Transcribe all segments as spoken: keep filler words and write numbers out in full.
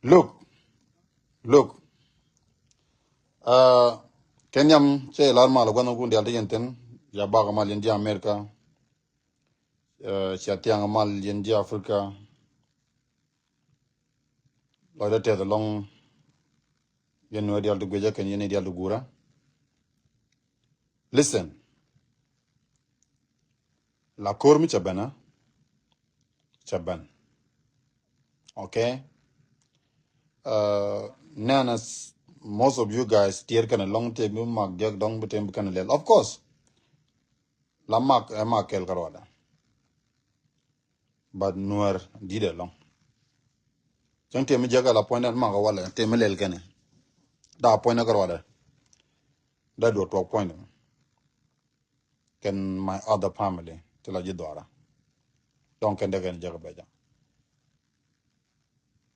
Look, look. Uh, kɛ nhiam cɛ lar mal gua̱n kun dial ti yɛn thin. Ya bak mal yɛn ji̱ America. Uh, cia tiaŋ mal yɛn ji̱ Africa. Lɔcdä tɛth alɔŋ yɛn nuɛ dial ti guecä kɛn yɛn dial ti gura. Listen. La kor mi ca bɛn a ca bɛn. Okay. Uh, nɛn as most of you guys tier kɛn alɔŋ te bi mak jek dɔŋ bi tem bi kɛn lɛl. Of course. La mak ɛ mak kɛl ka ruada. But nuɛr dit alɔŋ. Cɛŋ tem mi jek ala puɔ̱ny dɛn mak walɛ tem mi lɛl kɛn. Da puɔ̱ny dɛ ka ruada. Da duɔ tuɔk puɔ̱ny dɛn. Kɛn my other family ti la ji̱ dhuara. Dɔŋ kɛn dee kɛn jɛ kɛ bɛ jɛ.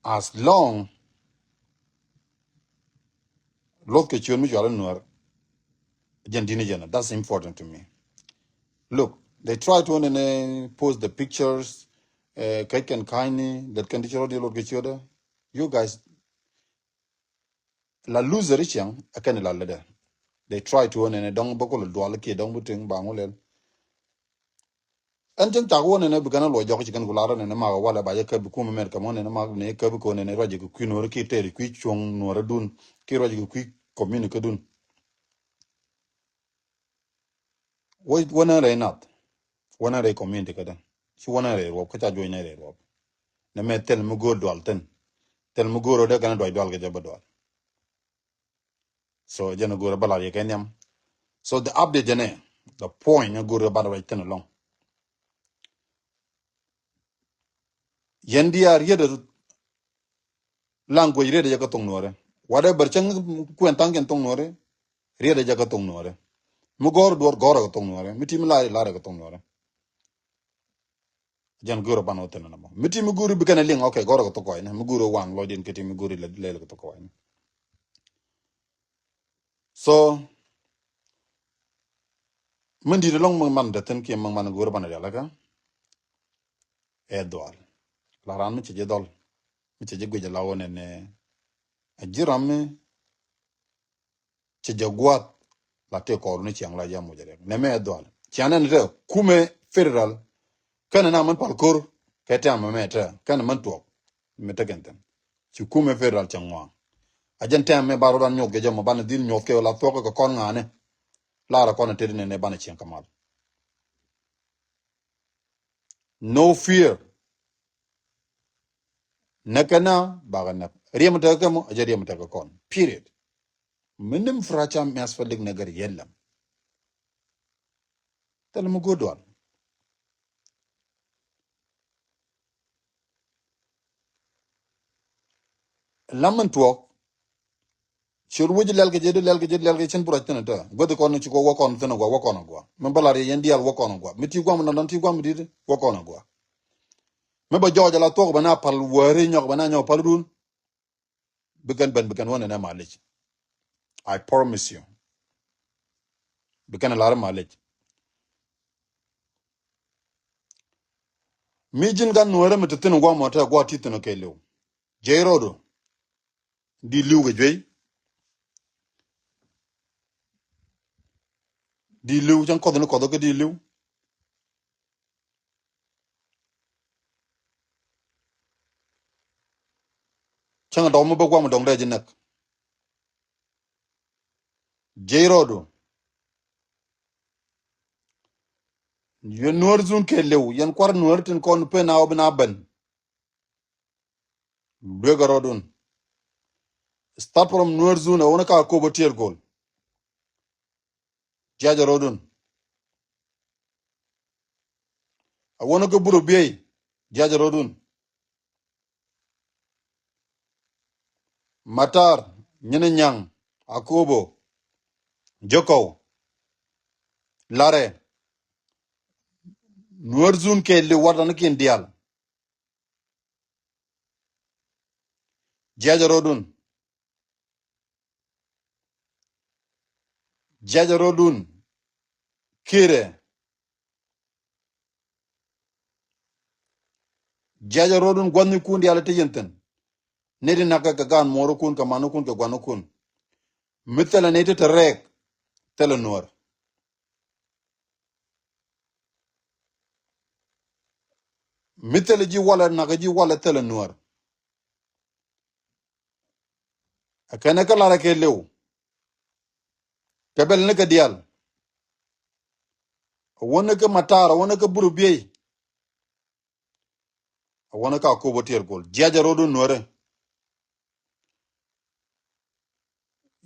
As long luɔth kɛ ciöt mi cual in nuɛr jɛn dini jɛn, that's important to me. Look, they try to nene post the pictures, eh, kɛc kɛn ka̱nyni lɛt kɛn ti ci rɔ̱ di luɔth kɛ ciöt. You guys, la loser ciɛŋ a kɛn la ledɛ. They try to nene dɔŋ bä kolo dual kiɛ dɔŋ bä tiŋ ba ŋu lɛl. Ɛn cin cak wä nene bi kɛn a luɔ jɔk ci kɛn ku lar nene mak walɛ ba jɛ käp bi kum America mɔ nene mak ne käp ko nene ruac ki kui̱ nuɔri ki teri kui̱ cuɔŋ nuɔri dun ki ruac ki kui̱ community dun. Wä wä nɛ rɛy nath wä nɛ rɛy community kädä ci wä nɛ rɛy ruɔp kä ca juɔc nɛ rɛy ruɔp. Nɛ mɛ thil mi go̱o̱r dual thin thil mi go̱o̱r rɔ dee kɛn a duac dual kɛ jɛ bä dual. So jɛn a go̱o̱r a bä lar yɛ kɛ nhiam. So the update jɛn ɛ the point a go̱o̱r a bä duac thin alɔŋ. Yɛn diaal riet a language riet a jɛ kä thoŋ nuɔrɛ. Whatever cäŋ kuɛn thaŋ kɛn thoŋ nuɔrɛ riet a jɛ kä thoŋ nuɔrɛ. Mi gɔr duɔr gɔr a kä thoŋ nuɔrɛ mi ti mi lar lar a kä thoŋ nuɔrɛ. Jɛn go̱o̱r a ban wä thin na mɔ mi ti mi go̱o̱r bi kɛn a liŋ okay gɔr a kä thok kɔc ni mi go̱o̱r a waŋ lɔcdin kɛ ti mi go̱o̱r a lɛl a kä thok kɔc ni. So min di̱t ɛlɔ̱ŋ mi man däthin kiɛ mi man go̱o̱r a ban a rial a kä. Ɛ dhual la ran mi cɛ jɛ dhɔl mi cɛ jɛ guic a la wä nɛnɛ. A ji̱ ram mi cɛ jɛ gua̱th la tëë kɔɔr ni ciaŋ la jɛ muc a riɛk nɛ mɛ ɛ dhual ciaŋ nɛn te kumɛ federal. Kɛn na mɛn pal ko̱r kɛ tɛm mɛ mɛ te kɛn mɛn tuɔk mi tekɛn thin ci kumɛ federal cɛ ŋuaŋ. A jɛn tɛm mɛ ba rɔ dan nyuɔth kɛ jɛ mɔ ban dhil nyuɔth kɛ la thuɔk kɛ kɔn ŋa̱ni. Lar a kɔn a tet nɛnɛ ban a ciaŋ kɛ mal. No fear. Näk kɛ na bakɛ näk riɛm tekɛ kɛ mɔ a jɛ riɛm tekɛ kɔn period. Minim fracha mɛs fɛ lik nɛ gɛr yɛlɛm. Thil mi go̱o̱r dual. Lam min tuɔɔk. Ciöt wec lɛl kɛ jɛ di lɛl kɛ jɛ di lɛl kɛ cin bi ruac thin tä guäthi kɔn ci kɔ wä kɔn thin agua wä kɔn agua mi bä lar yɛ yɛn diaal wä kɔn agua mi ti guam nɔn ti guam di wä kɔn agua. Mi bä jɔɔc ala thuɔk bä na pal wäri nyɔk bä na nyɔk pal dun. Bi kɛn ben bi kɛn wä nɛnɛ malic. I promise you. Bi kɛn lar malic. Mi ji̱n gan nuɔrɛ mi ti thin guam mɔ te gua ti thin kɛ liw. Jey rodo. Di liw kɛ juey. Di liw cäŋ kɔth ni kɔth kä di liw. Cäŋ dɔk mi bä guam dɔŋ dee ji̱ näk. Jey rɔɔdu. Yɛn nuäär zun kɛ liw yɛn kuar nuäär tin kɔn pen a wä bin a ben. Luek a rɔɔdun. Start from nuäär zun a wä ni ka kop a tier gol. Jiac a rɔɔdun. A wä ni kä bur a biey. Jiac a rɔɔdun. Matar, Nyini Nyaŋ, Akobo, Jokɔw, Larɛ, Nuäär zun kɛɛl di warda ni kiɛn diaal. Jiac a rɔɔdun. Jiac a rɔɔdun. Kirɛ. Jiac a rɔɔdun gua̱thnikun diaal te yɛn thi̱n. Nɛy ti nakä kɛ gaan muɔɔrikun, kɛ manikun, kɛ guanikun. Mi thilɛ nɛy ti te rɛɛk, thilɛ Nuäär. Mi thilɛ ji̱ walɛ, nakä ji̱ walɛ, thilɛ Nuäär. Ɛ kɛn ɛ kä lar ɛ kɛ liw. Kɛ bɛl ni kɛ diaal. Ɛ wä ni kä matar, ɛ wä ni kä buru biey. Ɛ wä ni kä Akobo Tiɛɛr Gol. Jiac ɛ rɔɔdun Nuäärɛ.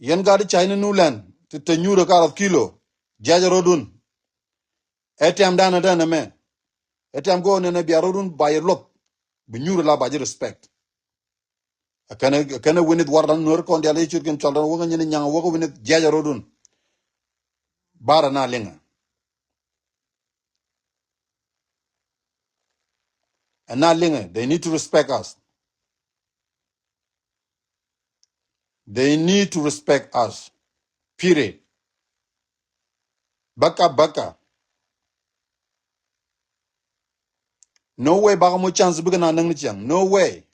Yɛn gat i̱ cay ni Nuland ti te nyuurɛ ka rɔth kilo. Jiac ɛ rɔɔdun. Ɛ tɛm danɛ danɛ mɛ. Ɛ tɛm go̱o̱r nɛnɛ bia rɔɔdun ba yɛ luɔth. Bi nyuurɛ la ba ji̱ respect. Ɛ kɛnɛ, ɛ kɛnɛ wi̱nith wardan Nuäär kɔn diaal i̱ cirkin cɔl dan wäkä nyini nyaŋ wäkä wi̱nith jiac ɛ rɔɔdun. Barɛ na liŋɛ. Ɛ na liŋɛ, they need to respect us. They need to respect us. Period. Bäkä, bäkä. No way bakɔ mɔ chance bikɛ na näŋ ni ciaŋ. No way.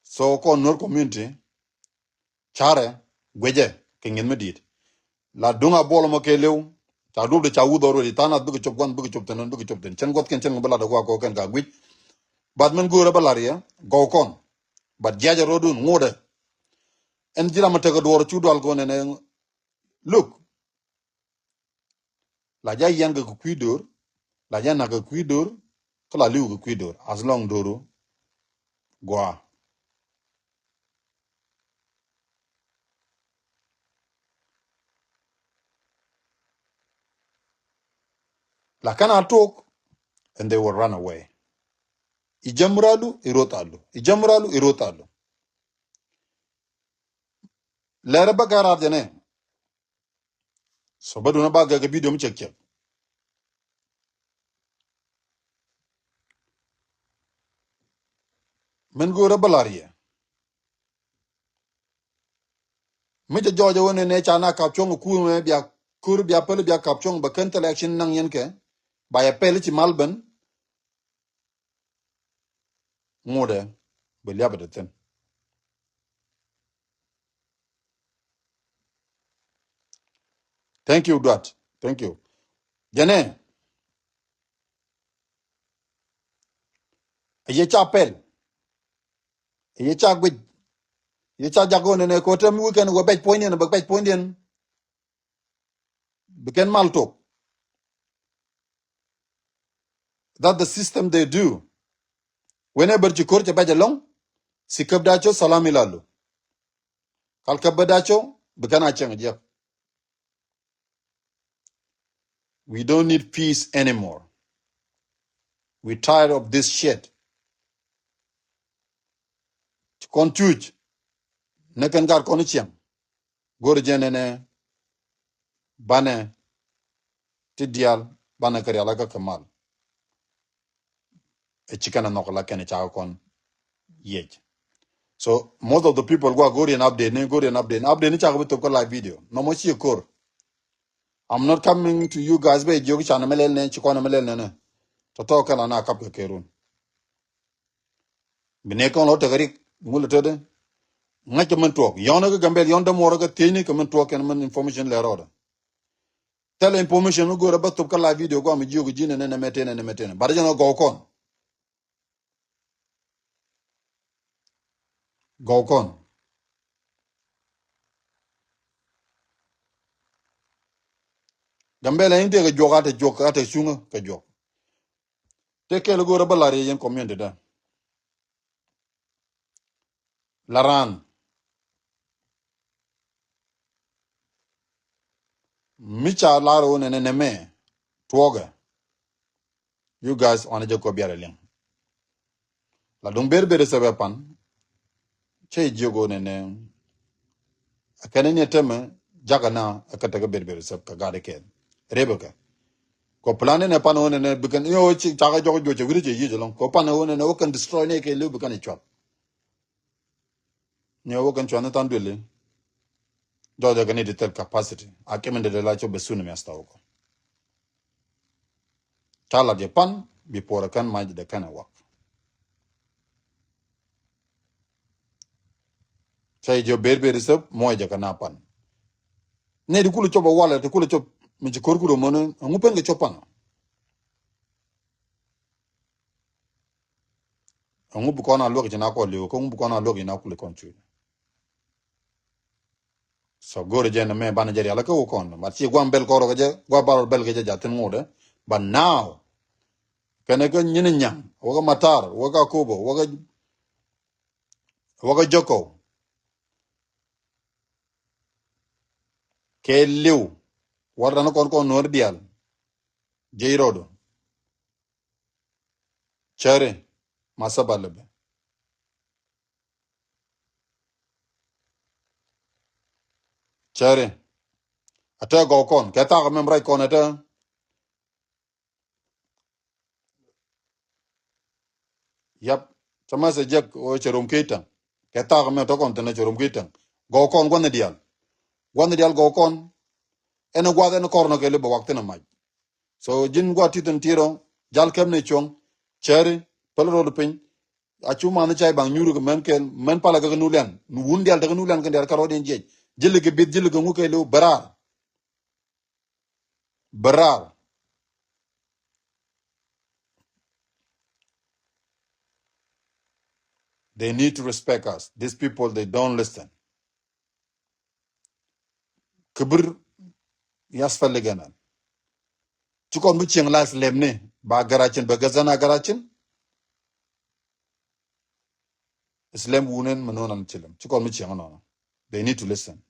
So kɔn Nuer community, carɛ, guecɛ kɛ ŋi̱th mi di̱i̱t. La duŋ a buɔl mɔ kɛ liw. Ca duɔp de ca wuth already. Tha̱a̱ŋ nath bikɛ cop gua̱n, bikɛ cop thi̱n, bikɛ cop thi̱n. Cɛn gua̱thkɛn cɛn ŋä bi lat ɛ gua̱a̱k kɔɔkɛn ka guic. But min go̱o̱rä bä lar yɛ gɔw kɔn. But jiac ɛ rɔɔdun ŋotdɛ. Ɛn ji̱ ram mi tekɛ duɔɔr cu dual kɔn ɛn ɛ look. La ja yian kɛ kɛ kui̱ do̱r, la ja nak kɛ kui̱ do̱r, kä la li̱w kɛ kui̱ do̱r. As long do̱ru gua. La kɛn a tok, and they will run away. I̱ jäm ralu, i̱ rot alu. I̱ jäm ralu, i̱ rot alu. Lɛrɛ bä kɛ rat jɛ nɛ. So bä dun a ba gɛk kɛ video mi cɛk cɛk. Min go̱o̱rä bä lar yɛ. Mi cɛ jɔɔcɛ wä nɛ nɛ ca na kap cuɔ̱ŋ kuur mɛ bia kuur bia päl bia kap cuɔ̱ŋ bɛ kän thilɛ action naŋ yɛn kɛ. Ba yɛ pɛl ci mal ben. Ŋotdɛ bɛ liapɛ te thi̱n. Thank you, Duat. Thank you. Jɛnɛ. A yɛ ca pɛl. A yɛ ca guic. A yɛ ca jak ɣöö nɛnɛ kɛ ɣöö te mi weekend wä bɛc puɔ̱nydiɛn, bɛ bɛc puɔ̱nydiɛn. Bi kɛn mal tok. That the system they do. Whenever ci ko̱r cɛ bɛc alɔŋ, si käp da̱c cɔ salam ilalu. Kal käp bä da̱c cɔ, bi kɛn a cɛŋ jiɛk. We don't need peace anymore. We tired of this shit. Ci kɔn cuc. Ni kɛn gat kɔn i̱ ciɛŋ. Go̱r jɛ nɛnɛ. Banɛ. Ti diaal. Banɛ kɛ rial akä kɛ mal. Ɛ ci kɛn a nhɔk la kɛn a cakɛ kɔn. Yec. So most of the people gua go̱r yɛn update ni, go̱r yɛn update ni. Update ni cakɛ bi thop kä live video. Nɔmɔ ci ko̱r. I'm not coming to you guys bɛ jiök can mi lɛl nɛn ci kɔn mi lɛl nɛn. Tɔtɔ kɛn la na kap kɛ kɛrun. Bi nɛ kɔn lɔ tekɛ rik ŋul tete. Ŋa̱c kɛ min tuɔk yɔn kɛ Gambel yɔn dämuɔr kɛ thiecni kɛ min tuɔk kɛn min information lɛ rɔɔdɛ. Thɛl information mi go̱o̱rɛ bä thop kä live video gua mi jiök ji̱n nɛn nɛ mɛ tenɛ nɛ mɛ tenɛ. But jɛn ɔ gɔw kɔn. Gɔw kɔn. Gambɛlɛ in tëë kɛ juɔk a te juɔk a te cuŋä kɛ juɔk. Te kɛl go̱o̱rä bä lar yɛ yɛn community dä. La raan. Mi ca lar wä nɛnɛ nɛmɛ tuɔɔkɛ. You guys wanɛ jɛ kɔ biarɛ liŋ. La duŋ ber ber sɛbɛ pan. Cɛ jiök wä nɛnɛ. Ɛ kɛn ni tämɛ jakä na ɛ kä tekɛ ber ber sɛb kɛ gat kɛ. Rebɛ kɛ. Kɔ plan ni nɛ pan wä nɛnɛ bikɛn ni wä ci cakɛ jɔk juɔcɛ wi̱ri cɛ yiec ɛlɔŋ. Kɔ pan wä nɛnɛ wä kɛn destroy ni kɛ liw bikɛn i̱ cuat. Ni wä kɛn cuat ni than duëli. Jɔk jɛ kɛ ni di thil capacity. A kɛmɛ dee la cɔ bɛ sun mi a stawä kɔ. Ca lat jɛ pan. before ɛ kɛn mac dee kɛn ɛ wak. Cä jɛ ber ber isep muɔc jɛ kɛ na pan. Nɛ di kulɛ cop a walɛ ti kulɛ cop mi ci kor kuro mɔni ɛŋu pen kɛ cop pan. Ɛŋu bi kɔn a luäk ci na kɔ liw kä ɛŋu bi kɔn a luäk ci na kulɛ kɔn cuy. So go̱o̱rɛ jɛ nɛ mɛ banɛ jɛ rial kä wä kɔn. But ci guam bel kɔrɔ kɛ jɛ gua barɔ bel kɛ jɛ jathin ŋuɔdɛ. But now kɛnɛ kä nyini nyaŋ wä kä matar wä kä kobo wä kä wä kä jɔkɔ. Kɛ liw war dan kɔn kɔn nuɔr dial. Jɛ irɔdo. Cɛri ma saba lebe. Cɛri a tɛ gɔw kɔn kɛ thak mɛm rac kɔn a tɛ. Yap. Cä ma sɛ jek o cɛ rom ki taŋ kɛ thak mɛm tɔ kɔn tɛ na cɛ rom ki taŋ. Gɔw kɔn gua̱n dial gua̱n dial gɔw kɔn. Ɛn a guath ɛn a kɔr nɔ kɛ li bɛ wak thin a mac. So ji̱n guath ti thin ti rɔ jal kɛm ni cuɔ̱ŋ. Cɛri päl rol piny. A cu man cay baŋ nyuri kɛ mɛn kɛl mɛn pala kɛ kɛ nu lian nu wun dial tekɛ nu lian kɛ dial kɛ rɔɔd in jiɛc. Ji̱ li kɛ bith ji̱ li kɛ ŋu kɛ liw bɛ raar. Bɛ raar. They need to respect us. These people, they don't listen. Kibir yas fɛli gɛnɛ. Ci kɔn bi cieŋ la slem ni ba garacin bɛ gazan a garacin. Slem wunen mɛ nonan cilem ci kɔn bi cieŋ nɔnɔ. They need to listen.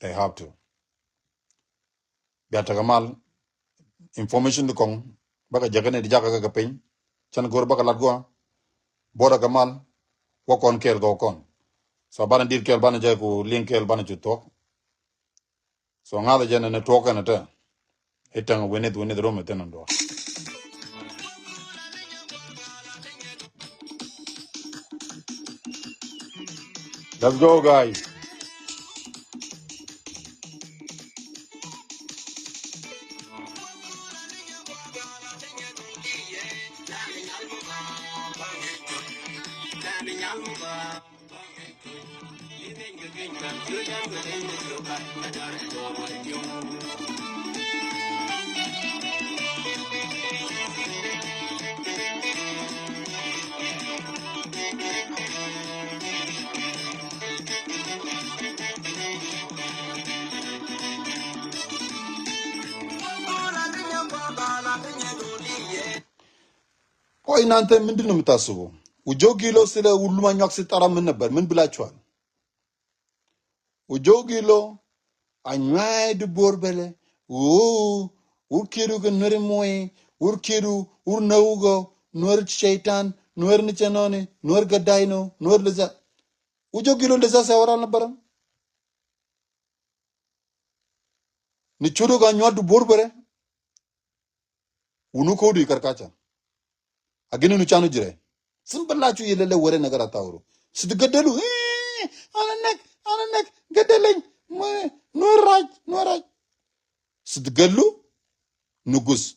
They have to. Bia tekɛ mal information di kɔŋ bakɛ jɛ kɛ ni di jakɛ kɛ piny. Cɛn go̱r bakɛ lat gua. Buɔdɛ kɛ mal wä kɔn kɛɛl gɔw kɔn. So banɛ dit kɛɛl banɛ jɛ ku liŋ kɛɛl banɛ cu thuɔk. So ŋa̱th jɛ ni ni tuɔk kɛn tɛ. I̱ täŋ winith winith rom ithin in duɔ̱ɔ̱r. Let's go, guys. Kɔc nan thɛ min di nom tasubu. Wu jok gilo silɛ wu luma nyuak si tara min na bär min bila cual. Wu jok gilo a nyuai di bor bɛlɛ. Wu wur kiedu kɛ nuɛri muɔi wur kiedu wur nɛwu gɔ nuɛri cɛytan nuɛri ni cɛnɔni nuɛri gɛ daino nuɛri lisa. Wu jok gilo lisa sɛ waral na bäräm. Ni cudu ka nyuat du bor bɛrɛ. Wunu kodu i karkacha. A gini nu chanu jire. Simple la chu yelele were na gara tauru. Sidi gadelu. Ana nek, ana nek gadeleng. Nuer raj, nuer raj. Sidi galu nugus.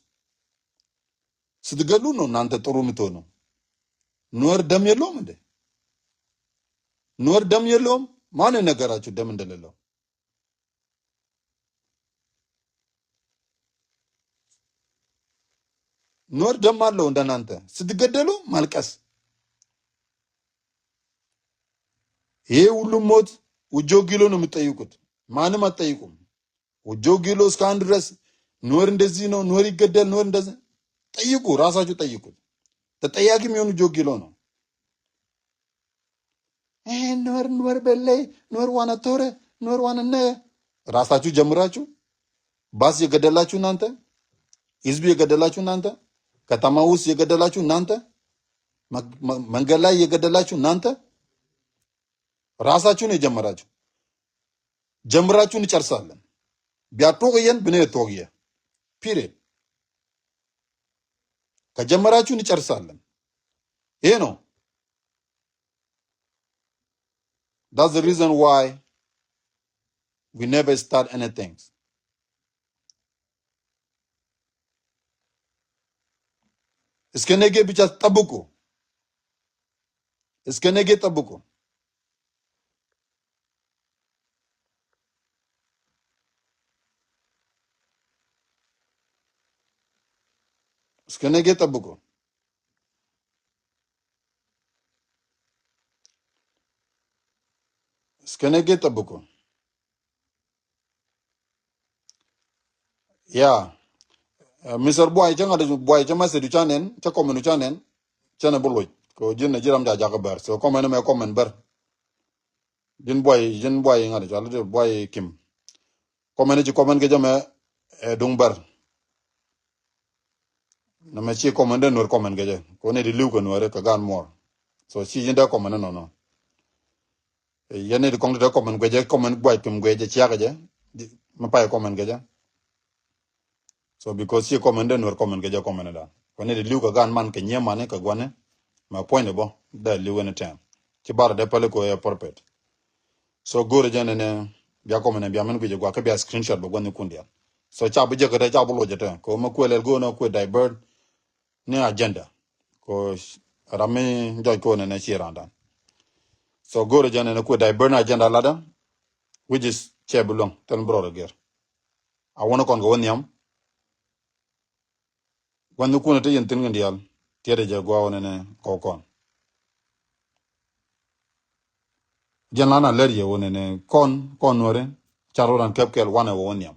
Sidi galu no nante toru mitono. Nuer dam yelom de. Nuer dam yelom mane na gara chu dam de lelom. Nuer dam ma lo nda nante. Sidi gadelu malkas. Ye wulu mot wu jok gilo no mi tayukut. Mani ma tayukum. Wu jok gilo skandu res. Nuer ndezino, nuer igadel, nuer ndezi. Tayuku, rasa chu tayuku. Ta tayaki mi onu jok gilo no. Eh, nuer nuer bele nuer wana tore nuer wana ne. Rasa chu jamura chu. Bas ye gadela chu nante. Izbi ye gadela chu nante. Katama us ye gadela chu nante. Mangala ye gadela chu nante. Rasa chu ne jamura chu. Jamura chu ni char salen. Bia tok yen bine tok ye. Period. Ka jamara chu ni char salen. You know. That's the reason why we never start anything. Iskene ge bicha tabuku. Iskene ge tabuku. Iskene ge tabuku. Iskene ge tabuku. Ya. Eh, Mister Buay, cä ŋa̱t Buay, cä message du cä nɛn, cä comment du cä nɛn, cä nɛ bi loc. Kɛ ji̱n nɛ ji̱ ram ca jakä bär. So comment mɛ comment bär. Ji̱n Buay, ji̱n Buay ŋa̱t cɔal i̱ Buay Kim. Comment ci comment kɛ jɛ mɛ, eh, duŋ bär. Nɛ mɛ ci comment dee Nuɔr comment kɛ jɛ. Kɛ ni di li̱w kɛ Nuɔr kɛ gan muɔr. So ci ji̱n dee comment nɔnɔ. Yɛn ni di kɔŋ ti te comment guecɛ, comment Buay Kim guecɛ ciakɛ jɛ. Di- mi pay comment kɛ jɛ. So because ci comment dee Nuɔr comment kɛ jɛ comment dan. Kɔ ni di li̱w kɛ gan man kɛ nyie mani kɛ guani. Ma puɔ̱ny ni bɔ dee li̱w any time. Ci bar dee pali ko ɛ perfect. So go̱o̱rɛ jɛ nɛnɛ bia comment bia min guecɛ gua kɛ bia screenshot bɛ guani kun dial. So ca bi jɛ kɛ te ca bi locɛ te kɛ ma kuɛ lɛl go̱o̱r na kuɛ divert ni agenda. Ko ram mi jɔc ko nɛnɛ ci randan. So go̱o̱rɛ jɛ nɛnɛ kuɛ divert ni agenda ladä, which is cɛ bi luäŋ thil bi rɔɔdɛ gɛr. A wä ni kɔn kɛ wä nhiam. Gua̱n ni kun te yɛn thi̱n kɛ diaal tiɛtɛ jɛ gua̱a̱ wä nɛnɛ kɔk kɔn. Jɛn lan a lɛr yɛ wä nɛnɛ kɔn kɔn Nuɔri car wä ran kɛp kɛl wanɛ wä wä nhiam.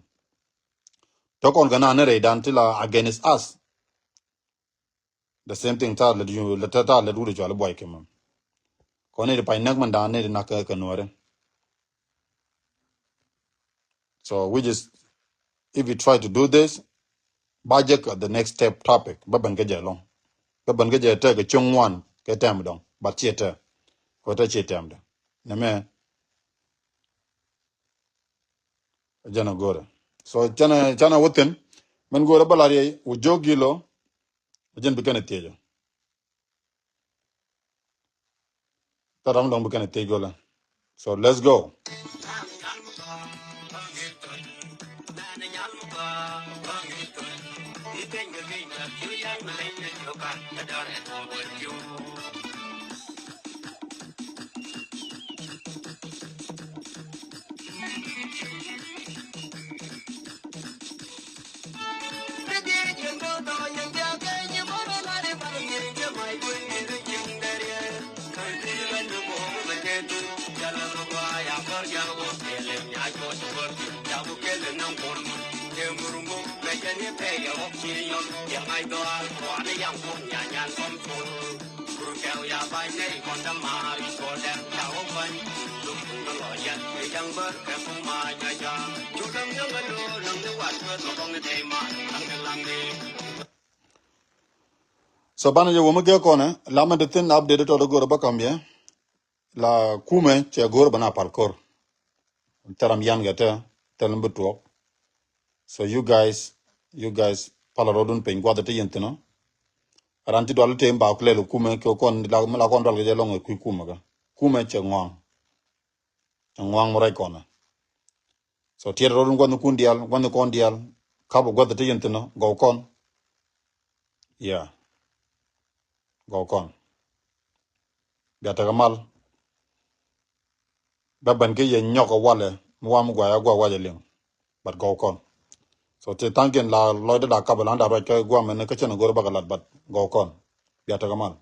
Tɔ kɔn kɛ na ni rɛy dan ti la against us. The same thing ta lɛ di lɛ ta ta lɛ di wut cual buay kɛ mɛ. Kɔn ni di pay nɛk mɛn dan ni di nak kɛ Nuɔri. So which is, if you try to do this, ba jɛ kɛ the next step topic ba ben kɛ jɛ lɔŋ. Ba ben kɛ jɛ tɛ kɛ cieŋ ŋuan kɛ tɛm dɔŋ, but ciɛ tɛ kɛ tɛ ciɛ tɛm dɛ. Nɛ mɛ jɛn a go̱rɛ. So canɛ canɛ wä thin mɛn go̱rɛ ba lar yɛ wä jok gilo. Jɛn bi kɛn a thiecä. Kä ram dɔŋ bi kɛn a thiec gɔlɛ. So let's go. So banɛ jɛ wä mi gɛ kɔnɛ la mɛ di thin update tɔ di go̱r bä kam yɛ. La kumɛ cɛ go̱r bä na pal kor. Tɛ ram yan gɛ tɛ tɛ lam bi tuɔk. So you guys, you guys pal rɔdun piny guath ti yɛn thin ɔ. Ran ti dual te ba kulɛl kumɛ kɛ kɔn la la kɔn dual kɛ jɛ lɔŋ kui̱ kumɛ kɛ. Kumɛ cɛ ŋɔaŋ. Cɛ ŋɔaŋ mɛ rɛc kɔnɛ. So tiɛt rɔdun guath ni kun dial guath ni kɔn dial. Kap guath ti yɛn thin ɔ gɔw kɔn. Yeah. Gɔw kɔn. Bia tekɛ mal. Bɛ ben kä yɛ nyɔk ɛ walɛ mi wam guay a guay wacɛ liŋ. But gɔw kɔn. So ti thank in la lɔcdä la kap la da ruac kä guam ni kä cɛn a go̱r bakɛ lat but gɔw kɔn. Bia tekɛ mal.